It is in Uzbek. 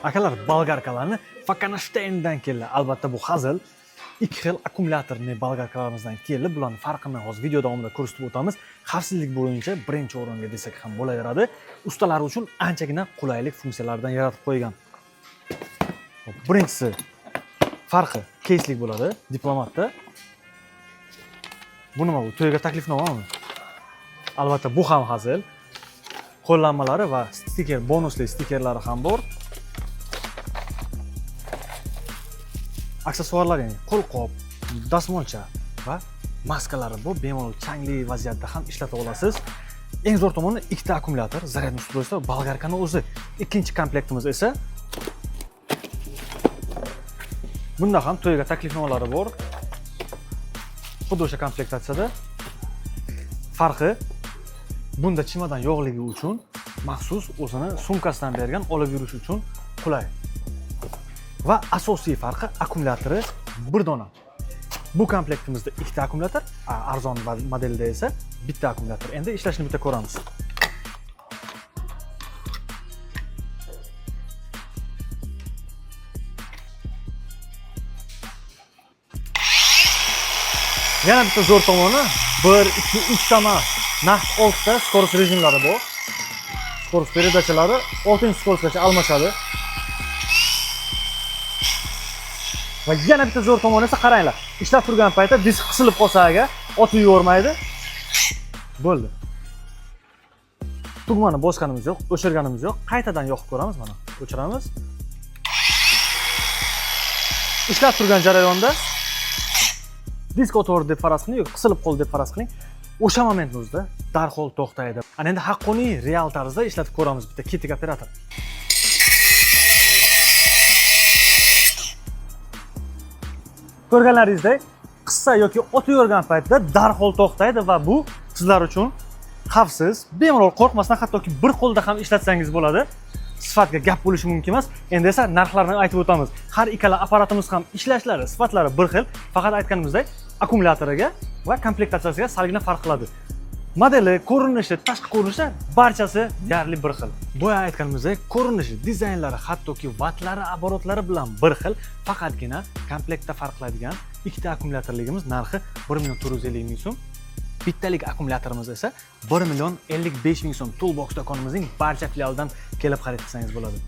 Akalar, bolgarkalarni Falkensteindan keldi. Albatta bu hazil. Ikki xil akkumulyatorli bolgarkalarimizdan keldi. Bularning farqini hozir video davomida ko'rsatib o'tamiz. Xavfsizlik bo'yicha birinchi o'ringa desak ham bo'laveradi. Ustalar uchun anchagina qulaylik funksiyalaridan yaratib qo'ygan. Hop, birinchisi farqi keyslik bo'ladi diplomatda. Bu nima bu? To'yga taklifnomami? Albatta bu ham hazil. Qo'llanmalari va stiker, bonusli stikerlari ham bor. Aksessuarlar, ya'ni qo'lqop, dasmolcha va maskalari bu bemalol changli vaziyatda ham ishlata olasiz. Eng zo'r tomoni ikkita akkumulyator, zaryadni устройство, bolgarkani o'zi. Ikkinchi komplektimiz esa bunda ham to'yga taklifnomalari bor. Xuddi o'sha komplektatsiyada. Farqi bunda chimadan yo'qligi uchun maxsus o'zini sumkasidan bergan, olib yurish uchun qulay. Va asosiy farqi akkumulyatori bir dona. Bu komplektimizda ikkita akkumulyator, arzon modelda esa bitta akkumulyator. Endi ishlashini bitta ko'ramiz. Yana bitta zo'r tomoni 1, 2, 3 ta emas, naqd 6 ta скорость rejimlari bor. Скорость передача lari 6 скорость gacha almashadi. Va yana bitta zo'r tomoni esa qaranglar, ishlab turgan paytda disk qisilib qolsa agar otib yubormaydi. Bo'ldi. Tugmani bosganimiz yo'q, o'chirganimiz yo'q. Qaytadan yoqib ko'ramiz mana. O'chiramiz. Ishlab turgan jarayonda disk otvordi deb faraz qiling yoki qisilib qoldi deb faraz qiling. O'sha momentni o'zida darhol to'xtaydi. Ana endi haqqoniy real tarzda ishlatib ko'ramiz bitta ketdik operator. Ko'rganlaringizdek, qissa yoki otib yuborgan paytda darhol to'xtaydi va bu sizlar uchun xavfsiz, bemalol qo'rqmasdan hattoki bir qo'lda ham ishlatsangiz bo'ladi. Sifatga gap bo'lishi mumkin emas. Endi esa narxlarni aytib o'tamiz. Har ikkala apparatimiz ham ishlashlari, sifatlari bir xil, faqat aytganimizdek akkumulyatoriga va komplektatsiyasiga salgina farq qiladi. Modeli, ko'rinishi, tashqi ko'rinishi barchasi deyarli bir xil. Boya aytganimizdek, ko'rinishi, dizaynlari, hattoki vattlari, оборот lari bilan bir xil, faqatgina komplektda farq qiladigan ikkita akkumulyatorligimiz narxi 1 million 450 ming so'm. Bittalik akkumulyatorimiz esa 1 million 55 ming so'm. Toolbox do'konimizning barcha filialidan kelib xarid qilsangiz bo'ladi.